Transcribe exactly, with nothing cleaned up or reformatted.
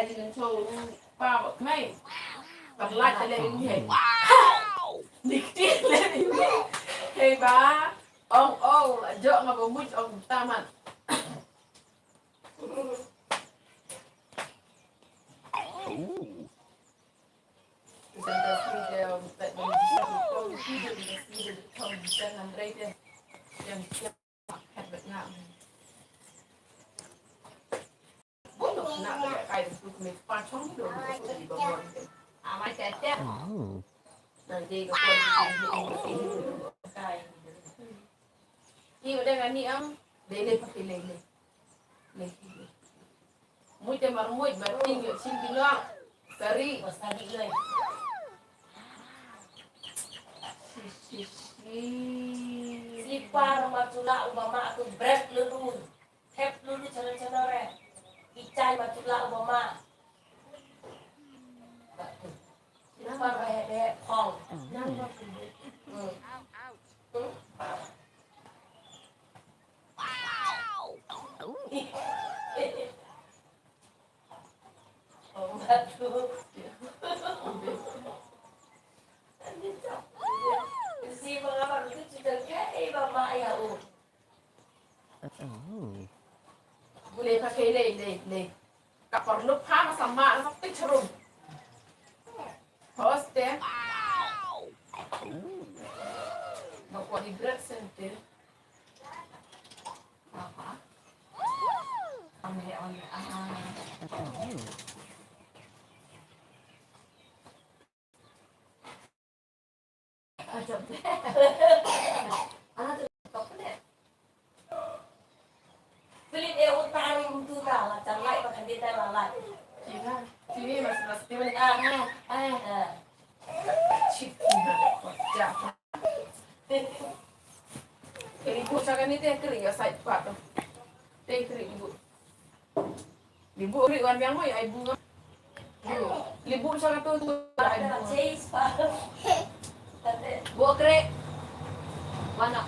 Ngan show pa ba kmai. Ba la ta le ni. Ni ti le ni. Hei ba. Ong ong, jok nga ba muj ong taman. Muid te mar muid, mar ting ïoh shin ki long. Sari. Shi, shi, shi. Slipar ma tula u ba ma tu brek lulu. Thep lulu chana chana re. Ichai ma tula u ba ma. Slipar ba he he phong. Hmm. Hmm. Bule pa ke le le le. Ka parlu pa ma sama na ti charum. Hoste. Ba kwa di bread center. Philip e utari utu ta la chan lai pa khandi ta la lai. Sini mas mas sini ah ah ah. Chip. Ja. Ibu sa kane te kri ya sait pa tu. Te kri ibu. Ibu kri wan biang mo ya ibu. Ibu sa katu tu. Bu kri. Wana.